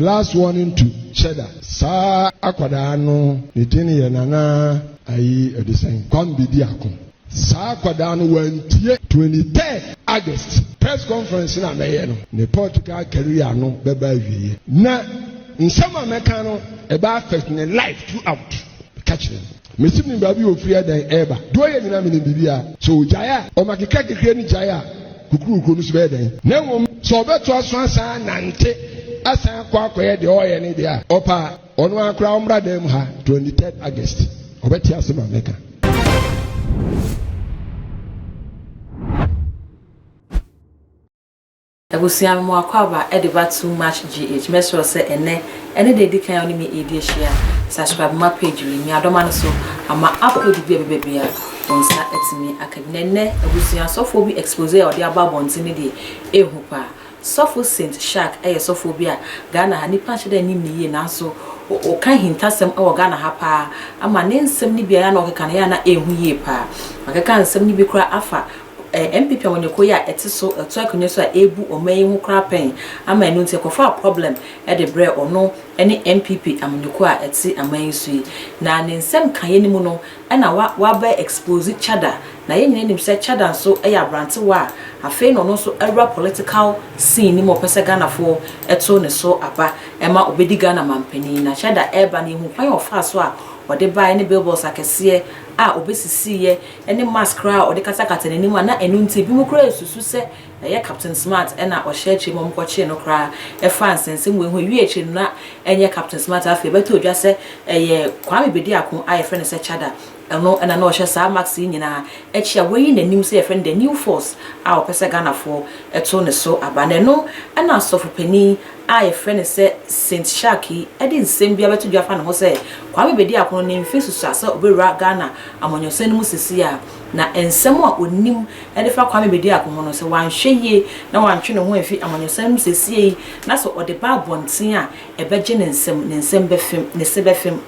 Last warning to Cheddar, Saa akwadaa no ne din yɛ Nana ayi ɛde sɛn? Kwame Bediako. Saa akwadaa no wantie 23rd August press conference no a mɛyɛ no, ne political career no bɛba awieɛ. Na nsɛm a mɛka no ɛbɛ affect ne life throughout. Meka kyerɛ no. Mese menim baabi a ɔfiri ɛdɛn ɛreba. Deɛ ɔyɛ nyinaa menim biribiara. Sɛ ɔgyae a, ɔma kekrakekre no gyae a, Kokuroko no so bɛyɛ dɛn? Na mmom sɛ ɔbɛtoa so asan anante asan akɔ akɔyɛ deɛ ɔreyɛ no deɛ a, ɔpɛ a, ɔno ara koraa ɔmmra dan mu ha 23rd August, ɔbɛte asɛm a mɛka. Abusua me mo akwaaba de ba too much GH mɛsrɛ wo sɛ ɛnɛ ɛne da edi kan a wo ne me redi ahyia subscribe ma page wei nuadɔma no so ama upload bi a ɛbɛba biara wo nsa atumi aka bi na ɛnɛ abusua sɔfoɔ bi expose a ɔde aba abɔnten no deɛ ɛhu paa sɔfo Saint Shark ɛyɛ sɔfoɔ bi a Ghana ha nipa nhyɛ da nnim no yie nanso ɔka ahintasɛm wɔ Ghana ha paa ama ne nsɛm no bi a ɛyɛ a na ɔkeka no ɛyɛ a na ɛhu yie paa wakeka nsɛm no bi koraa afa NPP amanyɔkuo yi a ɛte so ɛto akonnwa so a ɛrebu ɔman yi ho koraa pɛn ama ɛno nti ɛkɔfaa problem de brɛɛ ɔno ne NPP amanyɔkuo a ɛte aman yi so yi. Na ne nsɛm kaeɛ no mu no na wa wabɛ expose Chada na yɛn nyinaa nim sɛ Chada nso yɛ abrantewa a afei na ɔno nso awura political scene no mu a ɔpɛ sɛ Ghanafoɔ to ne so aba ma ɔbɛdi Ghana manpanin. Na Chada ɛreba no yɛhu kwan a ɔfaa so a ɔde baeɛ ne billboards akɛseɛ a ɔbɛsisiiɛ ne mask koraa a ɔde katakata n'anim a na ɛno nti ebinom koraa resusu sɛ ɛyɛ Captain Smart na ɔhyɛ akyire ma wɔkɔkyee no koraa ɛfaa nsɛnsɛm wei ho. Ewie akyire no na ɛnyɛ Captain Smart afei ɛbɛtɔ dwa sɛ ɛyɛ Kwame Bediako a yɛfrɛ no sɛ Chada ɛno na na ɔhyɛ saa mask yi nyinaa akyi a wayi n'anim sɛ yɛfrɛ no The New Force a ɔpɛ sɛ Ghanafoɔ to ne so aba. Na ɛno na Sɔfopanin a yɛfrɛ no sɛ Saint Shark yi de nsɛm bi abɛto dwa afa ne ho sɛ Kwame Bediako no ne mfe susua sɛ ɔbɛwura Ghana amanyɔsɛm no mu sesei a, na nsɛm a ɔnim de fa Kwame Bediako ho no, sɛ wanhwɛ yie na wantwe ne ho amfi amanyɔsɛm no mu sesei na sɛ ɔde ba abɔnten a, ɛbɛgye ne nsam, ne nsam bɛfem, ne se bɛfem.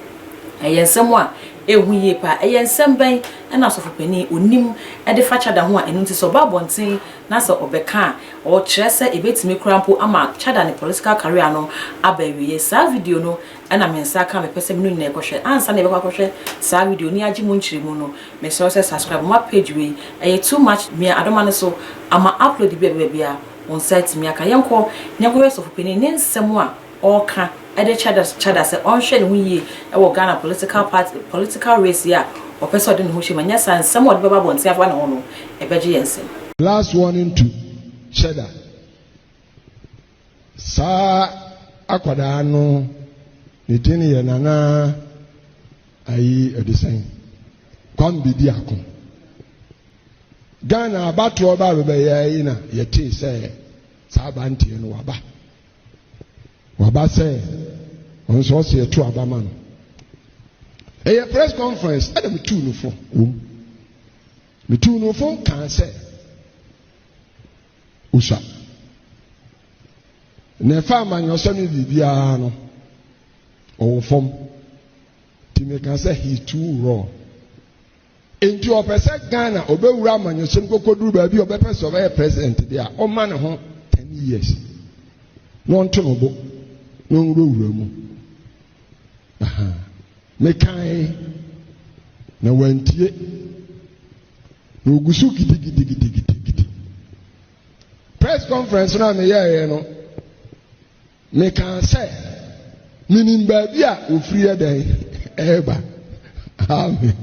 Ɛyɛ nsɛm a ɛhu yie paa. Ɛyɛ nsɛm bɛn na Ɔsɔfopanin ɔnim de fa Chada ho a ɛno nti sɛ ɔba abɔnten na sɛ ɔbɛka a, ɔkyerɛ sɛ ɛbɛtumi koraa mpo ama Chada ne political career no aba awieɛ. Saa video no na me nsa aka a mepɛ sɛ me ne wo nyinaa yɛkɔhwɛ. Ansa na yɛbɛkɔ akɔhwɛ saa video no agye mu nkyerɛmu no, mesrɛ wo sɛ subscribe ma page wei. Ɛyɛ too much, mia adoma no so ama upload bi a ɛbɛba biara wo nsa atumi aka. Yɛnkɔ na yɛnkɔhwɛ Sɔfopanin ne nsɛm a ɔreka de Chada Chada sɛ ɔnhwɛ ne ho yie wɔ Ghana political party political race yi a ɔpɛ sɛ ɔde ne ho hyɛ mu anyɛ saa nsɛm a ɔde bɛba abɔnten afa ne ho no ɛbɛgye yɛn nsam. Last warning to Cheddar, Saa akwadaa no ne din yɛ Nana ayi ɛde sɛn? Kwame Bediako. Ghana abatoɔ ba bɛbɛyɛ yi na yɛtee sɛ saa abanteɛ no waba. Waba sɛ ɔno nso ɔsɛ yɛto aba ma no. Ɛyɛ press conference ɛna metuu no fo wom. Metuu no fo kaa sɛ osua. Na ɛfa amanyɔsɛm ne biribiara no ɔwɔ fam. Nti meka sɛ he too raw. Enti ɔpɛ sɛ Ghana ɔbɛwura amanyɔsɛm kɔkɔduru baabi a ɔbɛpɛ sɛ ɔbɛyɛ president deɛ a, ɔmma ne ho 10 years na ɔnto no bo na ɔnwurawura mu. Aha. Mekae na wantie na ɔgu so gidigidigidigidi. Press conference no a meyɛeɛ no, Mekaa sɛ, Menim baabi a wɔfiri yɛ dɛn ɛreba. Amen.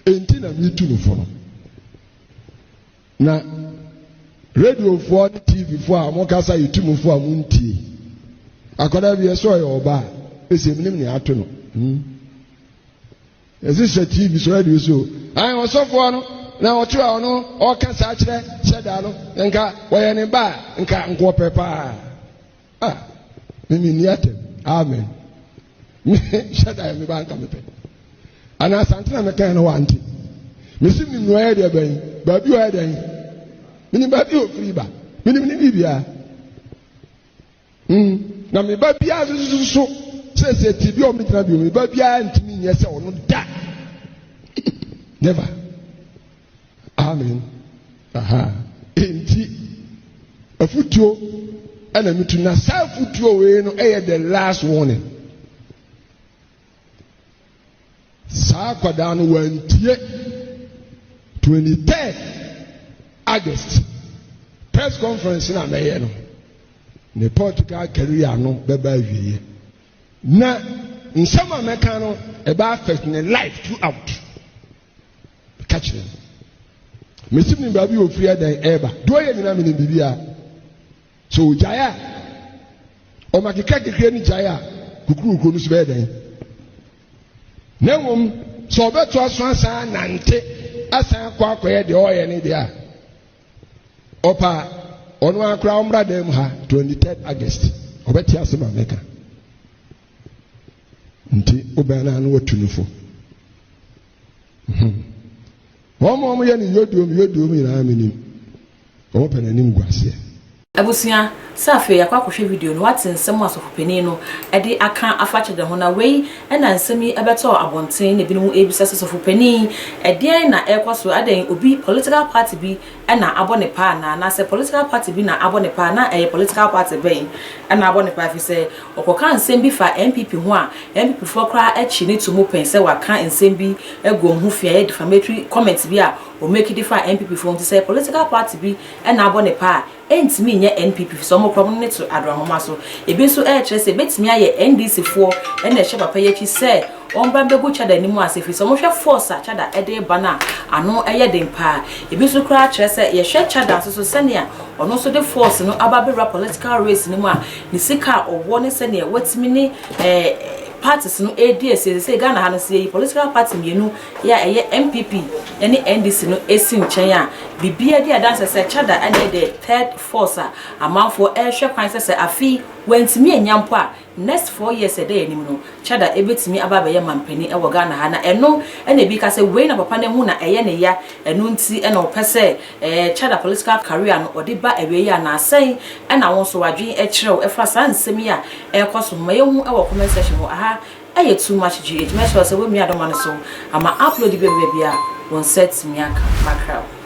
Enti na metu no fo no. Na radiofoɔ ne tvfoɔ a mokasa yɛtu mo fo a montie. Akwadaa bi ɛsɛ ɔyɛ ɔbaa, ɛsɛ menim nea ato no. Hmm. Yɛse sɛ TV so radio so ae ɔsɔfoɔ no na ɔto a ɔno ɔka saa kyerɛ hyɛ da no nka wɔyɛ ne ba a nka nkoɔpɛ paa ah me menni atɛm amen me hyɛ da yɛ me ba nka mepɛ anaa asante na mekae no wante mesi menim no ɔyɛ deɛ bɛn baabi ɔyɛ dɛn menim baabi ɔfiri ba menim ne biribiara Mm, na me ba biara nso so sɛsɛ ti bi a ɔmo gyina bi me ba biara ntumi nyɛ sɛ ɔno da. Never. Amen. Aha. Enti afutuo. ɛna metu na saa afutuo wei no ɛyɛ the last warning. Saa akwadaa no wantie 23rd August press conference na mɛyɛ no ne political career no bɛba awieɛ na nsɛm a mɛka no ɛbɛ affect ne life throughout. Ka kyerɛ no mesi mi baabi ofiri ɛdɛn ɛɛba deɛ ɔyɛ nyinaa menim biribiara. Sɛ ogyae a, ɔma kekakekɛ no gyae a, kukurukuro no so bɛyɛ dɛn? Na mmom sɛ ɔbɛtoa so asan anante asan akɔ akɔyɛ deɛ ɔyɛ no deɛ a, ɔpa ɔno ara koraa ɔmmra dan mu ha 23 August ɔbɛte ase ma mɛka. Nti wobɛn no ano watu no fo. Hmm. Wɔn a wɔyɛ no yoduom yoduom nyinaa menim. Wɔpɛ n'anim guaseɛ. Abusua, sɛ afei yɛakɔ akɔhwɛ video no, woate nsɛm a ɔsɔfopanin no de aka afa Cheddar ho, na wei na nsɛm yi bɛtɔɔ abɔnten na ebinom rebisa sɛ, Sɔfopanin, ɛdeɛn na ɛrekɔ so? Adɛn, obi, political party bi na abɔ ne paa anaa? Anaasɛ political party bi na abɔ ne paa? Na ɛyɛ political party bɛn na abɔ ne paa? Ɛfiri sɛ ɔkɔka nsɛm bi fa NPP ho a, NPP foɔ koraa kye no to mu pɛn sɛ waka nsɛm bi agu wɔn ho fi a ɛyɛ defamatory comment bi a ɔmake de faa NPP foɔ ho. Nti sɛ ɛyɛ political party bi na abɔ ne paa a, ɛntumi nyɛ NPP firi sɛ wɔn koraa wɔn ne to adoranhoma so. Ebi nso ɛrekyerɛ sɛ ɛbɛtumi ayɛ NDC foɔ na ɛhyɛ papa yi akyi sɛ wɔmmra mbɛgu Chada anim ase ɛfiri sɛ wɔhwɛ force a Chada de reba no a, ano yɛ den paa. Ebi nso koraa kyerɛ sɛ yɛhwɛ Chada nso so sɛnea ɔno nso de force no aba abɛwura political race no mu a, ne sika a ɔwɔ ne sɛnea watumi ne eh, parties no redi asi. Seesei Ghana ha no sɛ yɛyi political party mmienu yɛ a ɛyɛ NPP ne NDC no si nkyɛn a, biribiara di adanse sɛ Chada na ɛyɛ the third force a amanfoɔ rehwɛ kwan sɛ sɛ afe yi wantumi annya mpo a, next 4 years a ɛda yɛn anim no, Chada ɛbɛtumi aba abɛyɛ mampanin wɔ Ghana ha. Na ɛno na ebi ka sɛ wei na papa no ahu na ɛyɛ ne ya, ɛno nti na ɔpɛ sɛ ɛɛ Chada political career no ɔde ba awiei anaa sɛn na wo nso w'adwene kyerɛ wo ɛfa saa nsɛm yi a ɛrekɔ so ho? Ma yɛnhu wɔ comment section hɔ. Aha ɛyɛ too much GH. Mɛsrɛ wo sɛ woamia adɔma no so ama upload bi a ɛbɛba biara wo nsa atumi aka. Makra wo.